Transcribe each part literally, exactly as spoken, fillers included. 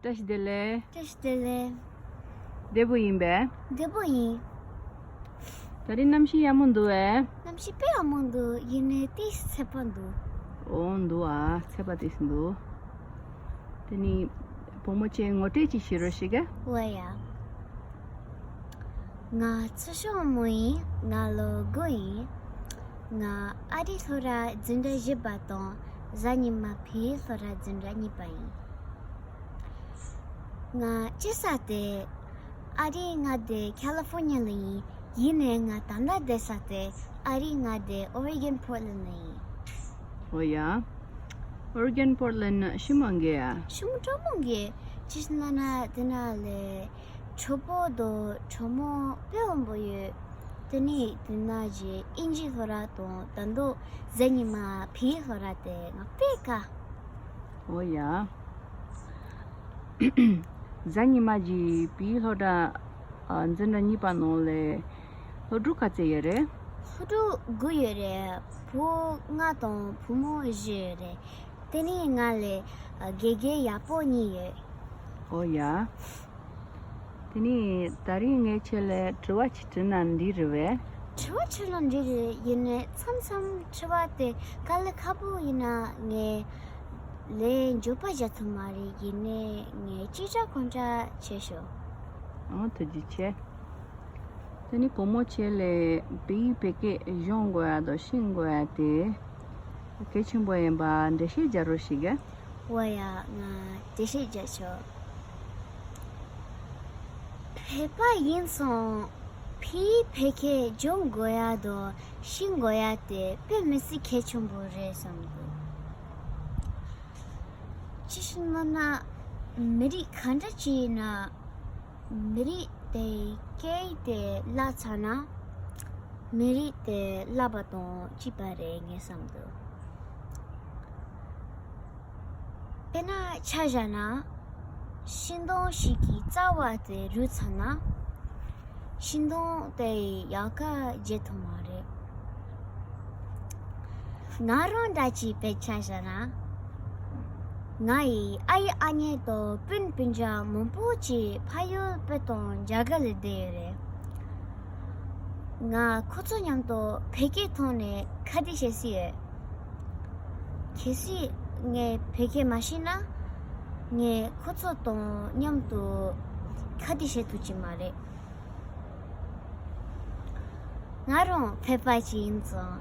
བཀྲ་ཤིས་བདེ་ལེགས། བཀྲ་ཤིས་བདེ་ལེགས། བདེ་པོ་ཡིན་པས། བདེ་པོ་ཡིན། ད་རིང་གནམ་གཤིས་ཡག་མོ་འདུག་བས། གནམ་གཤིས་དཔེ་ཡག་མོ་འདུག་ཡིན་ནའི་ཏོག་ཙམ་ཚད་པ་འདུག་འོ་འདུག་ཨ། ཚད་པ་ཏོག་ཙམ་འདུག་དེ་ནི་བུ་མོ་ཁྱེད་ངོ་སྤྲོད་ཅིག་བྱེད་རོགས་ཞུ་ག་འོ་ཡ། ང་ཚུལ་ཤོང་མོ་ཡིན། ང་ལོ་དགུ་ཡིན། ང་ཨ་རིའི་སློབ་གྲྭ་འཛིན་གྲྭ་བཞི་པ་དང་གཟའ་ཉི་མ་བོད་ཡིག་སློབ་གྲྭ་འཛིན་གྲྭ་གཉིས་པ་ཡིན། ང་སྐྱེས་ས་དེ་ཨ་རིའི་མངའ་སྡེ་ཁ་ལི་ཧྥོར་ནི་ཡ་ལ་ཡིན། ཡིན་ནའི་ང་ད་ལྟ་བསྡད་ས་དེ་ཨ་རིའི་མངའ་སྡེ་ཨོ་རི་གན་པོར་ལན་ལ་ཡིན། འོ་ཡ། ཨོ་རི་གན་པོར་ལན་ནི་ཤི་མོ་འགའ་ཡ། ཤི་མོ་གྲོགས་མོ་འགའ་ཅི་ཞིག་ན་ན་དེ་ན་ལས། གྲོགས་པོ་དང་གྲོགས་མོ་དཔེ་འོན་པོ་ཡོད། དེ་ནས་དེ་ན་ཇི་ཨིན་ཇི་སློབ་གྲྭ་དང་ད་དུང་གཟའ་ཉི་མ་བོད་ཡིག་སློབ་གྲྭ་དེ་ང་དཔེ་དགའ། འོ་ཡ། གཟའ་ཉི་མ་ཇི་བོད་ཡིག་སློབ་གྲྭ་འཛིན་གྲྭ་གཉིས་པ་ནང་ལས་སློབ་ཕྲུག་ག་ཚད་ཡོད་རེད། སློབ་ཕྲུག་དགུ་ཡོད་རེད། བུ་ལྔ་དང་བུ་མོ་བཞི་ཡོད་རེད། དེ་ནས་ང་ལས་དགེ་རྒན་ཡག་པོ་གཉིས་ཡོད། འོ་ཡ། དེ་ནས་ད་རིང་ངས་ཁྱེད་ལ་དྲི་བ་ཅིག་དྲིས་ན་འགྲིག་རེད་བས། དྲི་བ་དྲིས་ན་འགྲིག་རེད། ཡིན་ནའི་མཚམས་མཚམས་དྲི་བ་དེ་དཀའ་ལས་ཁག་པོ་ཡིན་ན་ངས་ལན་མགྱོགས་པ་རྒྱག་ཐུབ་མ་རེད། ཡིན་ནའི་ངས་ཅི་དྲག་གང་དྲག་བྱས་ཤོག་ཨང་། ཐུགས་རྗེ་ཆེ། དེ་ནི་བུ་མོ་ཁྱེད་ལ་བོད་ཡིག་བོད་སྐད་སྦྱོང་དགོས་ཡ་དང་ཤེས་དགོས་ཡ་དེ་གལ་ཆེན་པོ་ཡིན་པ་འགྲེལ་བཤད་རྒྱག་རོགས་ཞུ་གི་འོ་ཡ། ང་འགྲེལ་བཤད་རྒྱག་ཆོག་བོད་པ་ཡིན་སོང་བོད་ཡིག་བོད་སྐད་སྦྱོང་དགོས་ཡ་དང་ཤེས་དགོས་ཡ་དེ་དཔེ་མི་སྲིད་གལ་ཆེན་པོ་རེད་བསམ་གི་ཅི་ཞིག་ན་ན་མི་རིགས་ག་འདྲ་ཅིག་ཡིན་ན། མི་རིགས་དེའི་སྐད་ཡིག་དེ་བརླག་ཚར་ན། མི་རིགས་དེ་བརླག་པ་དང་གཅིག་པ་རེད་ངས་བསམ་འདུག་དཔེར་ན་ཆ་བཞག་ན། ཤིང་སྡོང་ཞིག་གི་རྩ་བ་དེ་རུལ་ཚར་ན། ཤིང་སྡོང་དེ་ཡི་ཡལ་ག་རྒྱས་ཐུབ་མ་རེད། ང་རང་འདྲ་ཅིག་དཔེ་ཆ་བཞག་ན། ང་ཡི་ཨ་ཡེ་ཨ་མྱེས་དང་སྤུན་སྤུན་ཀྱག་མང་པོ་ཅིག་ཕ་ཡུལ་བོད་དང་རྒྱ་གར་ལ་བསྡད་ཡོད་རེད། ང་ཁོ་ཚོ་མཉམ་དུ་བོད་སྐད་ཐོག་ནས་ཁ་བརྡ་བྱེད་སྲིད་ཡོད། གལ་སྲིད་ངས་བོད་སྐད་མ་ཤེས་ན། ངས་ཁོ་ཚོ་དང་མཉམ་དུ་ཁ་བརྡ་བྱེད་ཐུབ་ཀྱི་མ་རེད། ང་རང་བོད་པ་ཅིག་ཡིན་ཙང་།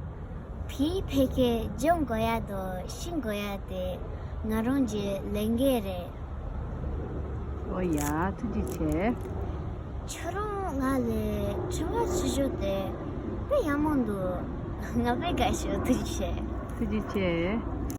བོད་ཡིག་བོད་སྐད་སྦྱོང་དགོས་ཡ་དང་ཤེས་དགོས་ཡ་དེ་ང་རང་གི་ལས་འགན་རེད། འོ་ཡ། ཐུགས་རྗེ་ཆེ། ཁྱོད་རང་ང་ལ་དྲི་བ་ཞུ་རྒྱུ་དེ་དཔེ་ཡག་མོ་འདུག་ང་དཔེ་དགའ་ཤོག་ཐུགས་རྗེ་ཆེ། ཐུགས་རྗེ་ཆེ།